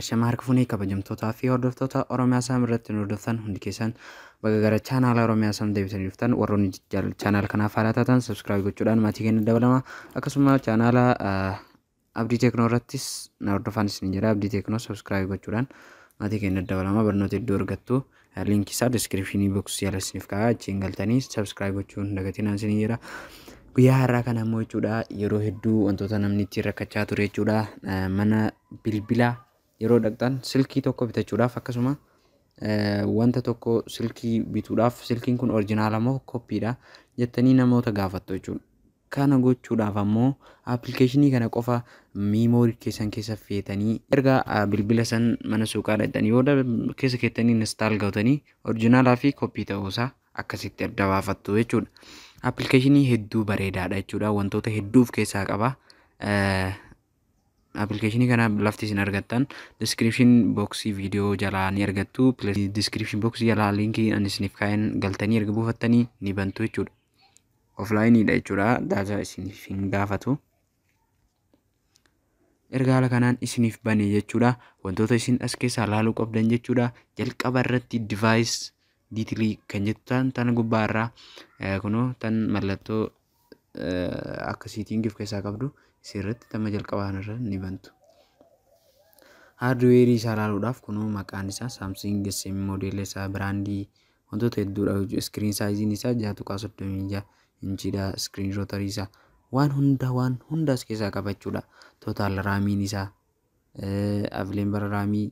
Ashama harka fuunee kabajamtootaa fi hordoftoota Oromiyaa Saam irratti nu hordoftan hundi keessan baga gara chaanaala Oromiyaa Saam deebitanii dhuftan. Warroonni chaanaala kanaaf haaraa taatan subscribe gochuudhaan maatii keenya dabalama. Akkasuma chaanaala Abdii Teeknoo irrattis na hordofaan isin jedha. Abdii Teeknoo subscribe gochuudhaan maatii keenya dabalama, barnoota iddoo argattu. Liinkii isaa description box jala isiniif kaa'a, achiin galtanii subscribe gochuun hin dagatinaa isin jedha. Guyyaa har'aa kana immoo jechuudha, yeroo hedduu wantoota namni ittiin rakkachaa ture jechuudha. Mana bilbilaa yeroo dhaqxan silkii tokko bitachuudhaaf, akkasuma wanta tokko silkii bituudhaaf, silkiin kun orjinaala moo koppiidha jettanii namoota gaafattu jechuudha. Kana gochuudhaaf ammoo appilikeeshinii kana qofa miimoorii keessan keessa feetanii, erga bilbila san mana suuqaa dhaqxanii booda keessa keettanii install gootanii orjinaalaa fi koppii ta'uusaa akkasitti adda baafattu jechuudha. Appilikeeshinii hedduu bareedaadha jechuudha. Wantoota hedduu of keessaa qaba. Appilikeeshinii kana lafti isin argattan description box viidiyoo jalaa ni argattu. Description box jalaa liinkii ani isiniif kaa'een galtanii erga buufattanii ni bantu jechuudha. Offlaayiniidha jechuudha. Daataa isiniif hin gaafatu. Erga haala kanaan isiniif bane jechuudha. Wantoota isin as keessaa laaluu qabdan jechuudha. Jalqaba irratti device detail kan jettu tan gubbaa irraa kunoo tan mallattoo akkasiitiin of keessaa qabdu isirratti tama jalqabaa irra ni bantu. Haardweerii isaa ilaaluudhaaf kunoo maqaan isaa Samsung SM, moodeela isaa, biraandii, wantoota hedduudha. Iskiriin saayiziin isaa 6.36 inchiidha. Iskiriin rootarii isaa waan hunda, waan hunda as keessaa qabachuudha. Total raamiin isaa, available raamii,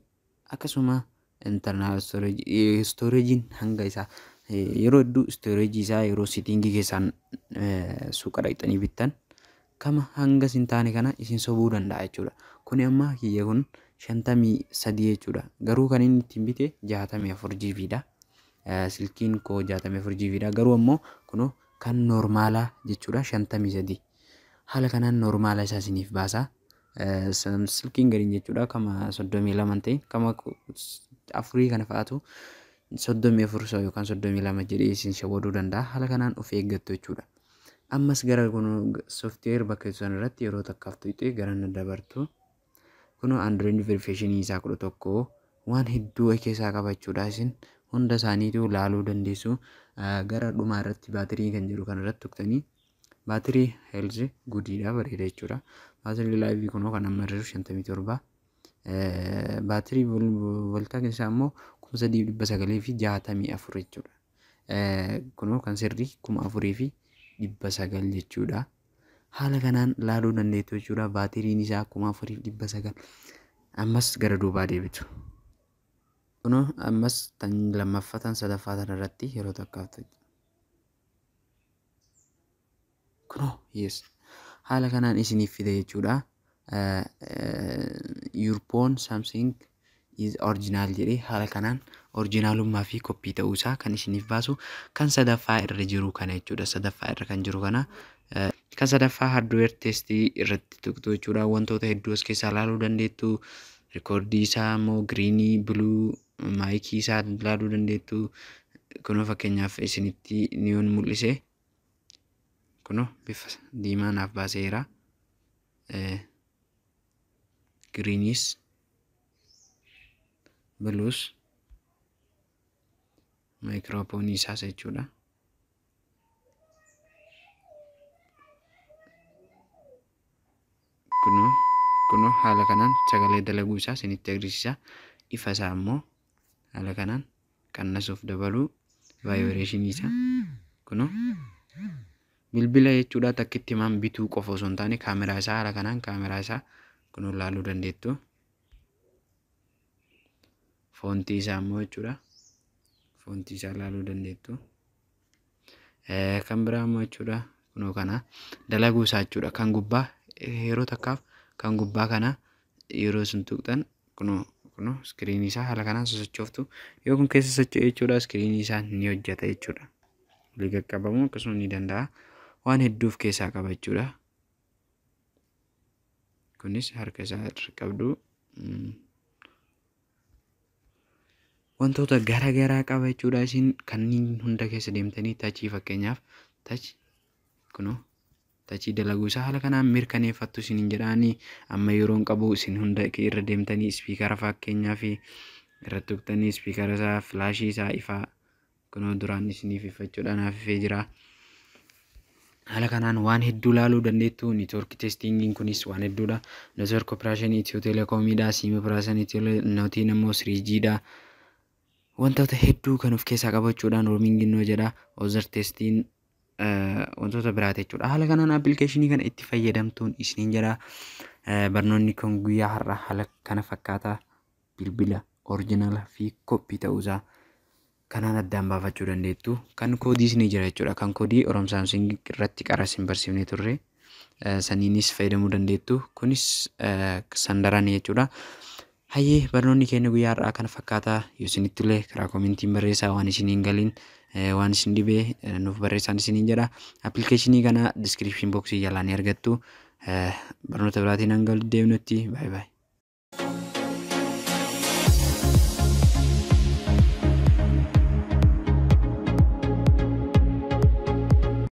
akkasuma internal storage, storagein hanga isaa. Yeroo hedduu storage isaa yeroo siitiingii keessaan suuqa dhaqxanii bittan kama hanga isin taane kana isin sobuu danda'a jechuudha. Kuni amma kiyya kun 53 jechuudha. Garuu kan inni ittiin bite 64 GB dha. Silkiin koo 64 GB dha. Garuu ammoo kunoo kan noormaalaa jechuudha 53. Haala kanaan noormaala isaa isiniif baasa. Silkiin gadiin jechuudha kama 32 ta'e, kama afurii kana fa'aatu 34 yookaan 32 jedhee isin shawwaduu danda'a. Haala kanaan of eeggattu jechuudha. Ammas gara kun software bakka ibsan irratti yeroo takkaaf tuqxee gara na dabartu. Kunoo Android verification isaa 11 waan hedduu keessaa qaba jechuudha. Isin hunda isaaniitu laaluu dandeessu. Gara dhumaa irratti baatirii kan jedhu kan irratti tuqxanii baatirii health gudiidha, bareeda jechuudha. Baatirii laayivii kunoo kan amma irra 57. Baatirii voltaag isaa immoo 3964 jechuudha. Kunoo kan sirrii 4900 jechuudha. Haala kanaan laaluu dandeettu jechuudha. Baatiriin isaa 4900. Ammas gara duubaa deebitu. Kunoo ammas tan lammaffaa tan sadaffaa tan irratti yeroo takkaaf kunoo yes haala kanaan isiniif fide jechuudha. Your phone Samsung is original jedhee haala kanaan originaalummaa fi koppii ta'uu isaa kan isiniif baasu kan sadaffaa irra jiru kana jechuudha. Sadaffaa irra kan jiru kana, kan sadaffaa hardware testii irratti tuqxu jechuudha. Wantoota hedduu as keessaa ilaaluu dandeettu. Rikoordii isaa immoo giriinii, biluu, maayikii isaa ilaaluu dandeettu. Kunoo fakkeenyaaf isinitti niyoon mul'ise. Kunoo bifa diimaa naaf baaseera. Giriinis, bluus, maayikiroofoonii isaas jechuudha. Kunoo haala kanaan sagalee dalaguu isaa isinitti agarsiisa. Ifa isaa immoo haala kanaan qannasuuf dabaluu, vaayibireeshinii isaa kunoo bilbila jechuudha. Takkitti himaan bituu qofa osoo hin taane kaameraa isaa haala kanaan kaameraa isaa kunoo laaluu dandeettu. Foontii isaa immoo jechuudha. Foontii isaa laaluu dandeettu. Kan biraa immoo jechuudha kunoo kana dalaguu isaa jechuudha. Kan gubbaa yeroo takkaaf kan gubbaa kana yeroo isin tuqxan kunoo iskiriinii isaa haala kanaan sosochooftu. Yoo kun keessa socho'e jechuudha, iskiriinii isaa ni hojjeta jechuudha. Walii qaqqabamuu akkasuma ni danda'a. Waan hedduu of keessaa qaba jechuudha. Kunis harka isaa irra qabdu. Wantoota gara garaa qaba jechuudha. Isin kanneen hunda keessa deemtanii tachii, fakkeenyaaf tach kunoo Touchii dalaguu isaa haala kanaan mirkaneeffattu isiniin jedhaanii. Amma yeroon qabu isin hunda irra deemtanii speakera fakkeenyaa fi irratti tuqxanii speakera isaa, flashii isaa ifaa kunoo duraan isiniif ifachuudhaan ifee jira. Haala kanaan waan hedduu laaluu dandeettu. Network testingiin kunis waan hedduudha. Network operationii Itiyoo Teleekoomiidha. SIM operationii Itiyoo nootiin immoo 3Gdha. Wantoota hedduu kan of keessaa qabachuudhaan roamingiin noo jedha. Other testiin wantoota biraati jechuudha. Haala kanaan appilikeeshinii kana itti fayyadamtuun isiniin jedha. Barnoonni kun guyyaa har'a haala kana fakkaata. Bilbila originala fi copy ta'uusaa kanaan addaan baafachuu dandeettu. Kan koodiis ni jira jechuudha. Kan koodii Oroom Saamsung irratti qara isin barsiifnee turre. Saniinis fayyadamuu dandeettu. Kunis sandaraan jechuudha. Hayyee, barnoonni keenya guyyaa har'aa kana fakkaata. Yoo isinitti illee karaa commentiin barreessaa, waan isin hin galin, waan isin dhibee nuuf barreessaan isiniin jedha. Appilikeeshinii kana description boxii jalaa ni argattu. Barnoota biraatiin hanga deemnutti, baay'ee baay'ee.